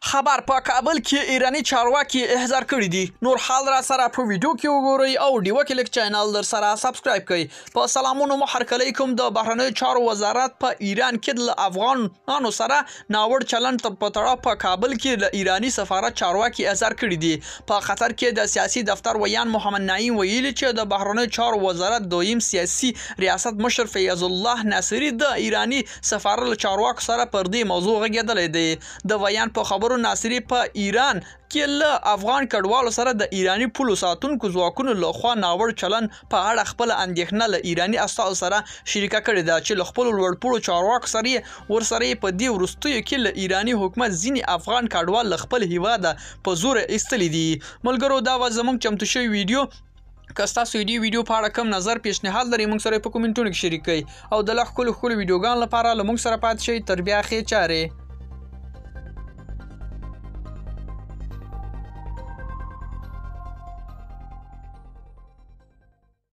خبر په کابل کې ایراني چارواکي احضار کړي دي. نور حال را سره په ویډیو کې وګورئ او ډیوه کلیک چینل در سره سبسکرایب کړئ. په سلامونو مو هرکلی کوم. د بهرنیو چارو وزارت په ایران کې له افغانانو سره ناوړ چلند په تړاو په کابل کې له ایراني سفارت چارواکي احضار کړي دي. په قطر کې د سیاسي دفتر ویاند محمد نعیم ویلي چې د بهرنیو چارو وزارت دویم سیاسي ریاست مشر فیض الله ناصري د ایراني سفارت له چارواکو سره پر دې موضوع غږېدلی دی. د ویاند په خبرو ناصري په ایران کې له افغان کډوالو سره د ایراني پولو ساتونکو ځواکونو له خوا ناوړ چلند په اړه خپله اندېښنه له ایراني استازو سره شریکه کړې ده چې له خپلو لوړپوړو چارواکو سره یې ورسره یې په دې وروستیو کې له ایراني حکومت ځینې افغان کډوال له خپل هیواده په زوره ایستلي دي. ملګرو، دا وه زموږ چمتو شوې ویډیو. که ستاسو د دې ویډیو په اړه کوم نظر پیشنهاد لرئ، موږ سره په کومنټونو کې شریک کړئ او د لا ښکلو ښکلو ویډیوګانو لپاره له موږ سره پاتې شئ. تر بیا ښې چارې.